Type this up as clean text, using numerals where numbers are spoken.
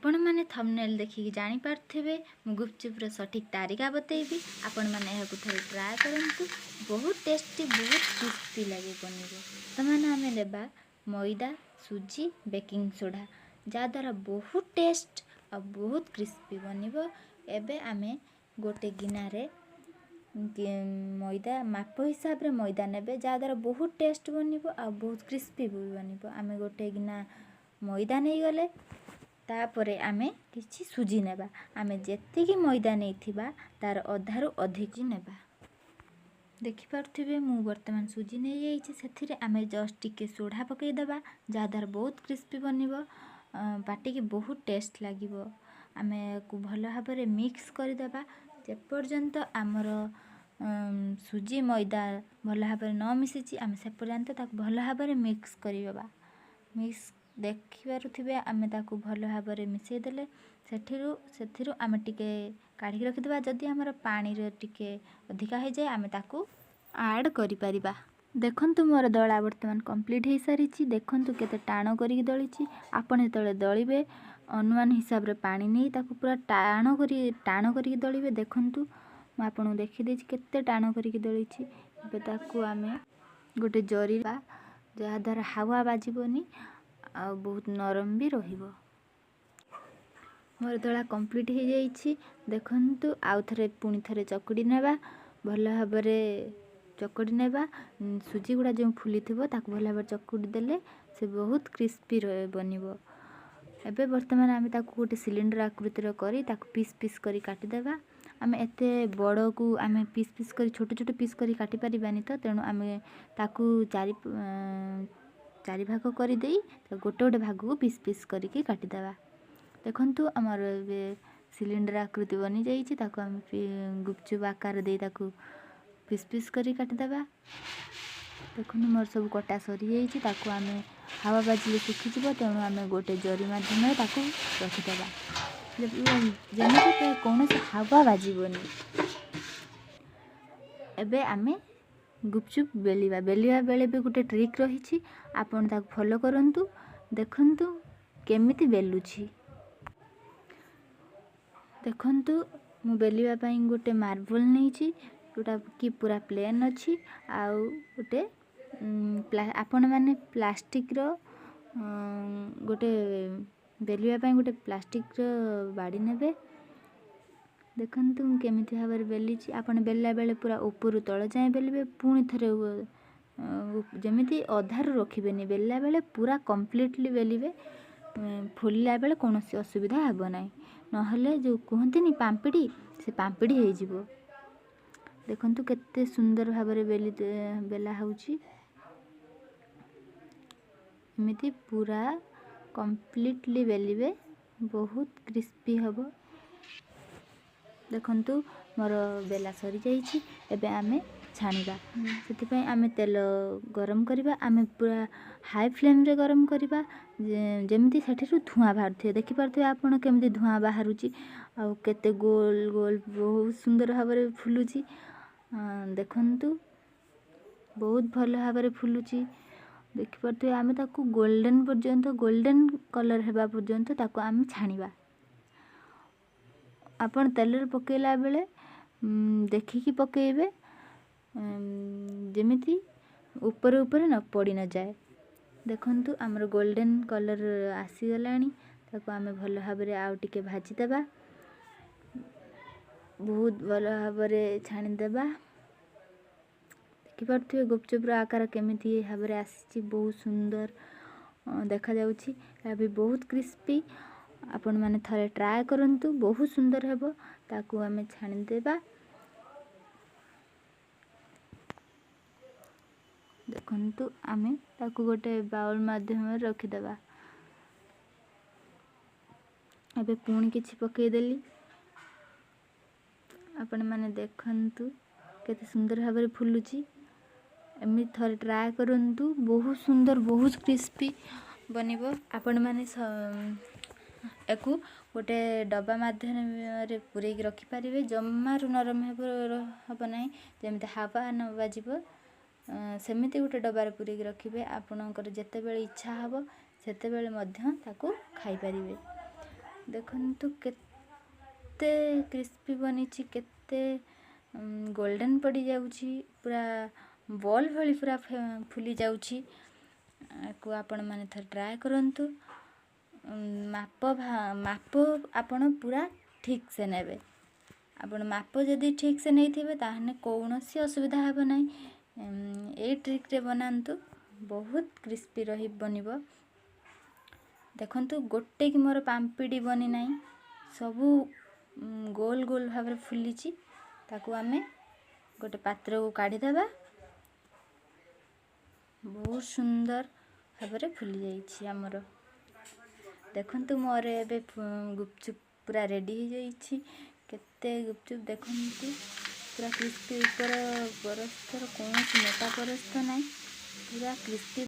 ଆପଣମାନେ ଥମ୍ବନେଲ୍ ଦେଖିକି ଜାଣିପାରୁଥିବେ, ମୁଁ ଗୁପଚୁପ୍ର ସଠିକ୍ ତାରିକା ବତେଇବି। ଆପଣମାନେ ଏହାକୁ ଥରେ ଟ୍ରାଏ କରନ୍ତୁ। ବହୁତ ଟେଷ୍ଟି, ବହୁତ କ୍ରିସ୍ପି ଲାଗି ବନିବ। ବର୍ତ୍ତମାନ ଆମେ ନେବା ମଇଦା, ସୁଜି, ବେକିଂ ସୋଢ଼ା, ଯାହାଦ୍ୱାରା ବହୁତ ଟେଷ୍ଟ ଆଉ ବହୁତ କ୍ରିସ୍ପି ବନିବ। ଏବେ ଆମେ ଗୋଟେ ଗିନାରେ ମଇଦା, ମାପ ହିସାବରେ ମଇଦା ନେବେ, ଯାହାଦ୍ୱାରା ବହୁତ ଟେଷ୍ଟ ବନିବ ଆଉ ବହୁତ କ୍ରିସ୍ପି ବି ବନିବ। ଆମେ ଗୋଟେ ଗିନା ମଇଦା ନେଇଗଲେ, ତାପରେ ଆମେ କିଛି ସୁଜି ନେବା। ଆମେ ଯେତିକି ମଇଦା ନେଇଥିବା, ତାର ଅଧାରୁ ଅଧିକ ନେବା। ଦେଖିପାରୁଥିବେ, ମୁଁ ବର୍ତ୍ତମାନ ସୁଜି ନେଇଯାଇଛି। ସେଥିରେ ଆମେ ଜଷ୍ଟ ଟିକେ ସୋଢ଼ା ପକାଇଦେବା, ଯାହାଦ୍ୱାରା ବହୁତ କ୍ରିସ୍ପି ବନିବ, ପାଟିକି ବହୁତ ଟେଷ୍ଟ ଲାଗିବ। ଆମେ ଏହାକୁ ଭଲ ଭାବରେ ମିକ୍ସ କରିଦେବା। ଯେପର୍ଯ୍ୟନ୍ତ ଆମର ସୁଜି ମଇଦା ଭଲ ଭାବରେ ନ ମିଶିଛି, ଆମେ ସେ ପର୍ଯ୍ୟନ୍ତ ତାକୁ ଭଲ ଭାବରେ ମିକ୍ସ କରିଦେବା। ମିକ୍ସ ଦେଖିପାରୁଥିବେ, ଆମେ ତାକୁ ଭଲ ଭାବରେ ମିଶାଇ ଦେଲେ। ସେଥିରୁ ଆମେ ଟିକେ କାଢ଼ିକି ରଖିଦେବା। ଯଦି ଆମର ପାଣିର ଟିକେ ଅଧିକା ହେଇଯାଏ, ଆମେ ତାକୁ ଆଡ଼୍ କରିପାରିବା। ଦେଖନ୍ତୁ, ମୋର ଦଳା ବର୍ତ୍ତମାନ କମ୍ପ୍ଲିଟ୍ ହେଇସାରିଛି। ଦେଖନ୍ତୁ, କେତେ ଟାଣ କରିକି ଦଳିଛି। ଆପଣ ଯେତେବେଳେ ଦଳିବେ, ଅନୁମାନ ହିସାବରେ ପାଣି ନେଇ ତାକୁ ପୁରା ଟାଣ କରିକି ଦଳିବେ। ଦେଖନ୍ତୁ, ମୁଁ ଆପଣଙ୍କୁ ଦେଖିଦେଇଛି କେତେ ଟାଣ କରିକି ଦଳିଛି। ଏବେ ତାକୁ ଆମେ ଗୋଟେ ଜରି ବା ଯାହାଦ୍ୱାରା ହାୱା ବାଜିବନି ଆଉ ବହୁତ ନରମ ବି ରହିବ। ମୋର ଦଳା କମ୍ପ୍ଲିଟ୍ ହେଇଯାଇଛି। ଦେଖନ୍ତୁ, ଆଉ ଥରେ ପୁଣି ଥରେ ଚକୁଡ଼ି ନେବା। ଭଲ ଭାବରେ ଚକଡ଼ି ନେବା। ସୁଜି ଗୁଡ଼ା ଯେଉଁ ଫୁଲିଥିବ, ତାକୁ ଭଲ ଭାବରେ ଚକୁଡ଼ି ଦେଲେ ସେ ବହୁତ କ୍ରିସ୍ପି ବନିବ। ଏବେ ବର୍ତ୍ତମାନ ଆମେ ତାକୁ ଗୋଟେ ସିଲିଣ୍ଡର ଆକୃତିର କରି ତାକୁ ପିସ୍ ପିସ୍ କରି କାଟିଦେବା। ଆମେ ଏତେ ବଡ଼କୁ ଆମେ ପିସ୍ ପିସ୍ କରି, ଛୋଟ ଛୋଟ ପିସ୍ କରି କାଟି ପାରିବାନି ତ, ତେଣୁ ଆମେ ତାକୁ ଚାରି ଚାରି ଭାଗ କରିଦେଇ ଗୋଟେ ଗୋଟେ ଭାଗକୁ ପିସ୍ ପିସ୍ କରିକି କାଟିଦେବା। ଦେଖନ୍ତୁ, ଆମର ଏବେ ସିଲିଣ୍ଡର ଆକୃତି ବନିଯାଇଛି। ତାକୁ ଆମେ ଗୁପଚୁପ୍ ଆକାର ଦେଇ ତାକୁ ପିସ୍ ପିସ୍ କରି କାଟିଦେବା। ଦେଖନ୍ତୁ, ମୋର ସବୁ କଟା ସରିଯାଇଛି। ତାକୁ ଆମେ ହାୱା ବାଜିଲେ ଶୁଖିଯିବ, ତେଣୁ ଆମେ ଗୋଟେ ଜରି ମାଧ୍ୟମରେ ତାକୁ ରଖିଦେବା, ଯେମିତି କୌଣସି ହାୱା ବାଜିବନି। ଏବେ ଆମେ ଗୁପଚୁପ୍ ବେଲିବା। ବେଲିବା ବେଳେ ବି ଗୋଟେ ଟ୍ରିକ୍ ରହିଛି, ଆପଣ ତାକୁ ଫଲୋ କରନ୍ତୁ। ଦେଖନ୍ତୁ କେମିତି ବେଲୁଛି। ଦେଖନ୍ତୁ, ମୁଁ ବେଲିବା ପାଇଁ ଗୋଟେ ମାର୍ବଲ ନେଇଛି, ଯେଉଁଟା କି ପୁରା ପ୍ଲେନ୍ ଅଛି। ଆଉ ଗୋଟେ ଆପଣମାନେ ପ୍ଲାଷ୍ଟିକ୍ର ଗୋଟେ ବେଲିବା ପାଇଁ ଗୋଟେ ପ୍ଲାଷ୍ଟିକ୍ର ବାଡ଼ି ନେବେ। ଦେଖନ୍ତୁ, ମୁଁ କେମିତି ଭାବରେ ବେଲିଛି। ଆପଣ ବେଲିଲା ବେଳେ ପୁରା ଉପରୁ ତଳ ଯାଏଁ ବେଲିବେ। ପୁଣି ଥରେ ଯେମିତି ଅଧାରୁ ରଖିବେନି, ବେଲିଲା ବେଳେ ପୁରା କମ୍ପ୍ଲିଟଲି ବେଲିବେ। ଫୁଲିଲା ବେଳେ କୌଣସି ଅସୁବିଧା ହେବ ନାହିଁ। ନହେଲେ ଯେଉଁ କୁହନ୍ତିନି ପାମ୍ପିଡ଼ି, ସେ ପାମ୍ପିଡ଼ି ହେଇଯିବ। ଦେଖନ୍ତୁ, କେତେ ସୁନ୍ଦର ଭାବରେ ବେଲା ହେଉଛି। ଏମିତି ପୁରା କମ୍ପ୍ଲିଟଲି ବେଲିବେ, ବହୁତ କ୍ରିସ୍ପି ହେବ। ଦେଖନ୍ତୁ, ମୋର ବେଲା ସରିଯାଇଛି। ଏବେ ଆମେ ଛାଣିବା। ସେଥିପାଇଁ ଆମେ ତେଲ ଗରମ କରିବା। ଆମେ ପୁରା ହାଇ ଫ୍ଲେମ୍ରେ ଗରମ କରିବା, ଯେମିତି ସେଠିରୁ ଧୂଆଁ ବାହାରୁଥିବ। ଦେଖିପାରୁଥିବେ ଆପଣ କେମିତି ଧୂଆଁ ବାହାରୁଛି ଆଉ କେତେ ଗୋଲ ଗୋଲ ବହୁତ ସୁନ୍ଦର ଭାବରେ ଫୁଲୁଛି। ଦେଖନ୍ତୁ, ବହୁତ ଭଲ ଭାବରେ ଫୁଲୁଛି, ଦେଖିପାରୁଥିବେ। ଆମେ ତାକୁ ଗୋଲ୍ଡେନ୍ ପର୍ଯ୍ୟନ୍ତ, ଗୋଲ୍ଡେନ୍ କଲର୍ ହେବା ପର୍ଯ୍ୟନ୍ତ ତାକୁ ଆମେ ଛାଣିବା। ଆପଣ ତେଲରେ ପକାଇଲା ବେଳେ ଦେଖିକି ପକାଇବେ, ଯେମିତି ଉପରେ ଉପରେ ନ ପଡ଼ି ନଯାଏ। ଦେଖନ୍ତୁ, ଆମର ଗୋଲ୍ଡେନ୍ କଲର୍ ଆସିଗଲାଣି। ତାକୁ ଆମେ ଭଲ ଭାବରେ ଆଉ ଟିକେ ଭାଜିଦେବା, ବହୁତ ଭଲ ଭାବରେ ଛାଣିଦେବା। ଦେଖିପାରୁଥିବେ, ଗୁପଚୁପ୍ର ଆକାର କେମିତି ଭାବରେ ଆସିଛି। ବହୁତ ସୁନ୍ଦର ଦେଖାଯାଉଛି। ଏହା ବି ବହୁତ କ୍ରିସ୍ପି। ଆପଣମାନେ ଥରେ ଟ୍ରାଏ କରନ୍ତୁ, ବହୁତ ସୁନ୍ଦର ହେବ। ତାକୁ ଆମେ ଛାଣିଦେବା। ଦେଖନ୍ତୁ, ଆମେ ତାକୁ ଗୋଟେ ବାଉଲ୍ ମାଧ୍ୟମରେ ରଖିଦେବା। ଏବେ ପୁଣି କିଛି ପକାଇଦେଲି। ଆପଣମାନେ ଦେଖନ୍ତୁ, କେତେ ସୁନ୍ଦର ଭାବରେ ଫୁଲୁଛି। ଏମିତି ଥରେ ଟ୍ରାଏ କରନ୍ତୁ, ବହୁତ ସୁନ୍ଦର, ବହୁତ କ୍ରିସ୍ପି ବନିବ। ଆପଣମାନେ ୟାକୁ ଗୋଟେ ଡବା ମାଧ୍ୟମରେ ପୂରେଇକି ରଖିପାରିବେ। ଜମାରୁ ନରମ ହେବ ନାହିଁ। ଯେମିତି ହାୱା ନ ବାଜିବ, ସେମିତି ଗୋଟେ ଡବାରେ ପୂରେଇକି ରଖିବେ। ଆପଣଙ୍କର ଯେତେବେଳେ ଇଚ୍ଛା ହେବ, ସେତେବେଳେ ମଧ୍ୟ ତାକୁ ଖାଇପାରିବେ। ଦେଖନ୍ତୁ କେତେ କ୍ରିସ୍ପି ବନିଛି, କେତେ ଗୋଲ୍ଡେନ୍ ପଡ଼ିଯାଉଛି, ପୁରା ବଲ୍ ଭଳି ପୁରା ଫୁଲି ଯାଉଛି। ଆକୁ ଆପଣମାନେ ଥରେ ଟ୍ରାଏ କରନ୍ତୁ। ମାପ ମାପ ଆପଣ ପୁରା ଠିକ୍ସେ ନେବେ। ଆପଣ ମାପ ଯଦି ଠିକ୍ସେ ନେଇଥିବେ, ତାହେଲେ କୌଣସି ଅସୁବିଧା ହେବ ନାହିଁ। ଏଇ ଟ୍ରିକ୍ରେ ବନାନ୍ତୁ, ବହୁତ କ୍ରିସ୍ପି ରହି ବନିବ। ଦେଖନ୍ତୁ, ଗୋଟେ କି ମୋର ପାମ୍ପିଡ଼ି ବନି ନାହିଁ, ସବୁ ଗୋଲ ଗୋଲ ଭାବରେ ଫୁଲିଛି। ତାକୁ ଆମେ ଗୋଟେ ପାତ୍ରକୁ କାଢ଼ିଦେବା। ବହୁତ ସୁନ୍ଦର ଭାବରେ ଫୁଲି ଯାଇଛି ଆମର। ଦେଖନ୍ତୁ, ମୋର ଏବେ ଗୁପଚୁପ୍ ପୁରା ରେଡ଼ି ହେଇଯାଇଛି। କେତେ ଗୁପଚୁପ୍ ଦେଖନ୍ତୁ, ପୁରା କ୍ରିସ୍ପି। ଉପର ପରସ୍ତର କୌଣସି ମୋଟା ପରସ୍ତ ନାହିଁ, ପୁରା କ୍ରିସ୍ପି।